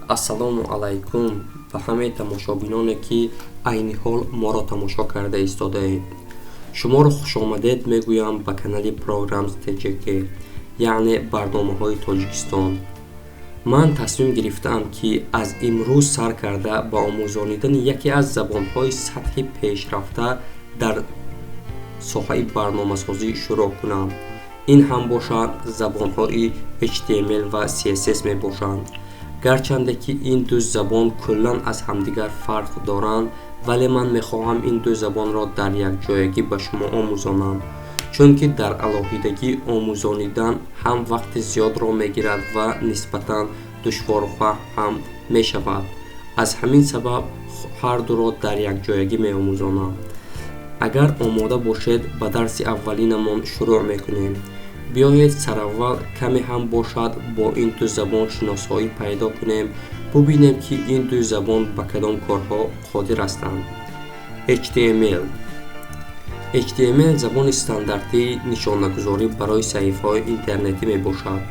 Ассалому алайкум ба ҳамаи тамошобиноне, ки айни ҳол моро тамошо карда истодаед. Шуморо хушомадед мегӯям ба канали Programs TJK, яъне барномаҳои Тоҷикистон. Ман тасмим гирифтаам, ки аз имрӯз сар карда ба омӯзонидани яке аз забонҳои сатҳи пешрафта дар соҳаи барномасозӣ шурӯъ кунам. Ин ҳам бошад, забонҳои HTML ва CSS мебошанд. Гарчанде ки ин ду забон куллан аз ҳамдигар фарқ доранд, вале ман мехоҳам ин ду забонро дар якҷоягӣ ба шумо омӯзонам, чунки дар алоҳидагӣ омӯзонидан ҳам вақти зиёдро мегирад ва нисбатан душворфаҳм ҳам мешавад. Аз ҳамин сабаб ҳардуро дар якҷоягӣ меомӯзонам. Агар омода бошед, ба дарси аввалинамон шурӯъ мекунем. Биёед, сараввал каме ҳам бошад, бо ин ду забон шиносоӣ пайдо кунем, бубинем, ки ин ду забон ба кадом корҳо қодир ҳастанд. HTML. HTML забони стандартии нишонагузорӣ барои саҳифаҳои интернетӣ мебошад.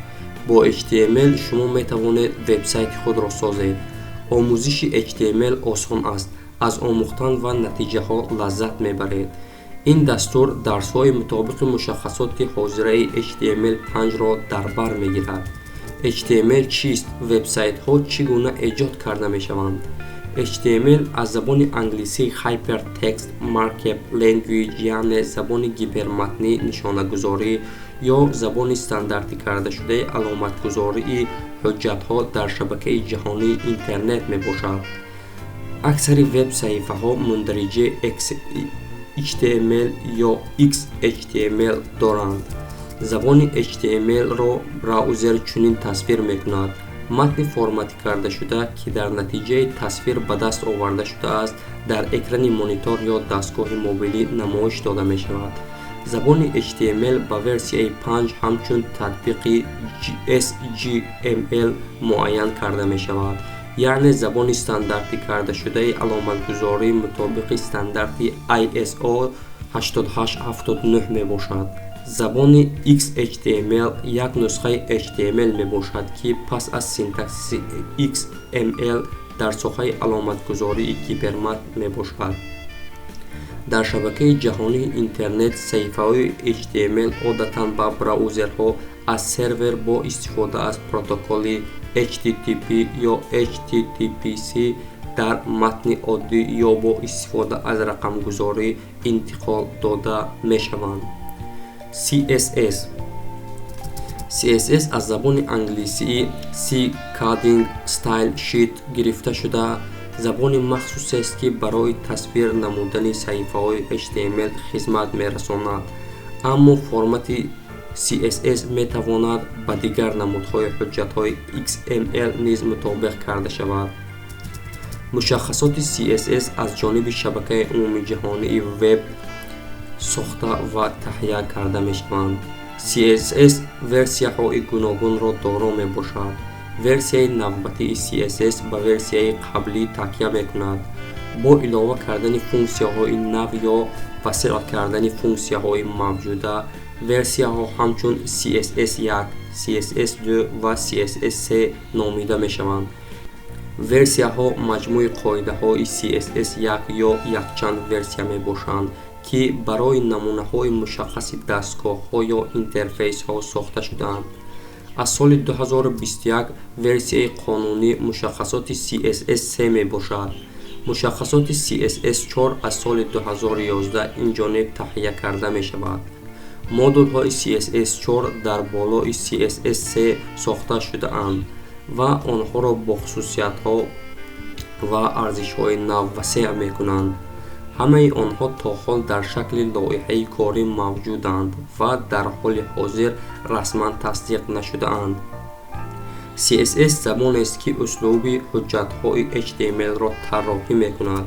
Бо HTML шумо метавонед вебсайти худро созед. Омӯзиши HTML осон аст, аз омӯхтан ва натиҷаҳо лаззат мебаред. Ин дастур дарсҳои мутобиқи мушаххасоти ҳозираи HTML5-ро дар бар мегирад. HTML чист? Вебсайтҳо чӣ гуна эҷод карда мешаванд? HTML аз забони англисии Hypertext Markup Language, яъне забони гиперматнӣ нишонагузорӣ ё забони стандартӣ кардашудаи аломатгузории ҳуҷҷатҳо дар шабакаи ҷаҳонии интернет мебошад. Аксари веб-саҳифаҳо мундариҷаи HTML ё XHTML доранд. Забони HTML-ро браузер чунин тасвир мекунад: матни форматӣ кардашуда, ки дар натиҷаи тасвир ба даст оварда шудааст, дар экрани монитор ё дастгоҳи мобилӣ намоиш дода мешавад. Забони HTML ба версияи 5 ҳамчун татбиқи SGML муайян карда мешавад, яъне забони стандартӣ кардашудаи аломатгузорӣ мутобиқи стандарти ISO 8879 мебошад. Забони XHTML як нусхаи HTML мебошад, ки пас аз синтаксиси XML дар соҳаи аломатгузории гиперматн мебошад. Дар шабакаи ҷаҳонии интернет саҳифаҳои HTML одатан ба браузерҳо аз сервер бо истифода аз протоколи HTTP ё HTTPS дар матни оддӣ ё бо истифода аз рақамгузорӣ интиқол дода мешаванд. CSS. CSS аз забони англисии Cascading Style Sheet гирифта шуда, забони махсусест, ки барои тасвир намудани саҳифаҳои HTML хизмат мерасонад, аммо формати CSS метавонад ба дигар намудҳои ҳуҷҷатҳои XML низ мутобиқ карда шавад. Мушаххасоти CSS аз ҷониби шабакаи умумиҷаҳонии веб сохта ва таҳия карда мешаванд. CSS версияҳои гуногунро доро мебошад. Версияи навбатии CSS ба версияи қаблӣ такя мекунад, бо илова кардани функсияҳои нав ё васеъ кардани функсияҳои мавҷуда. Версияҳо ҳамчун CSS 1, CSS 2 ва CSS 3 номида мешаванд. Версияҳо маҷмӯи қоидаҳои CSS як ё якчанд версия мебошанд, ки барои намунаҳои мушаххаси дастгоҳҳо ё интерфейсҳо сохта шудаанд. Аз соли 2021 версияи қонунӣ мушаххасоти CSS 3 мебошад. Мушаххасоти CSS 4 аз соли 2011 инҷониб таҳия карда мешавад. Модулҳои CSS 4 дар болои CSS 3 сохта шудаанд ва онҳоро бо хусусиятҳо ва арзишҳои нав васеъ мекунанд. Ҳамаи онҳо то ҳол дар шакли лоиҳаи корӣ мавҷуданд ва дар ҳоли ҳозир расман тасдиқ нашудаанд. CSS забонест, ки услуби ҳуҷҷатҳои HTML-ро тарроҳӣ мекунад.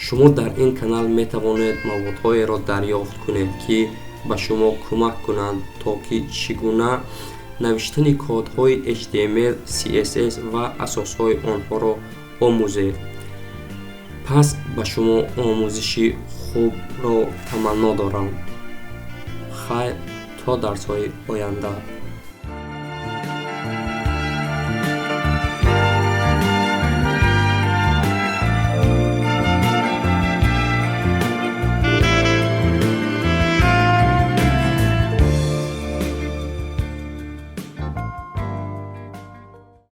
Шумо дар ин канал метавонед маводҳоеро дарёфт кунед, ки ба шумо кӯмак кунанд, то ки чӣ гуна навиштани кодҳои HTML, CSS ва асосҳои онҳоро омӯзед. Пас ба шумо омӯзиши хубро таманно дорам. Хайр, то дарсҳои оянда.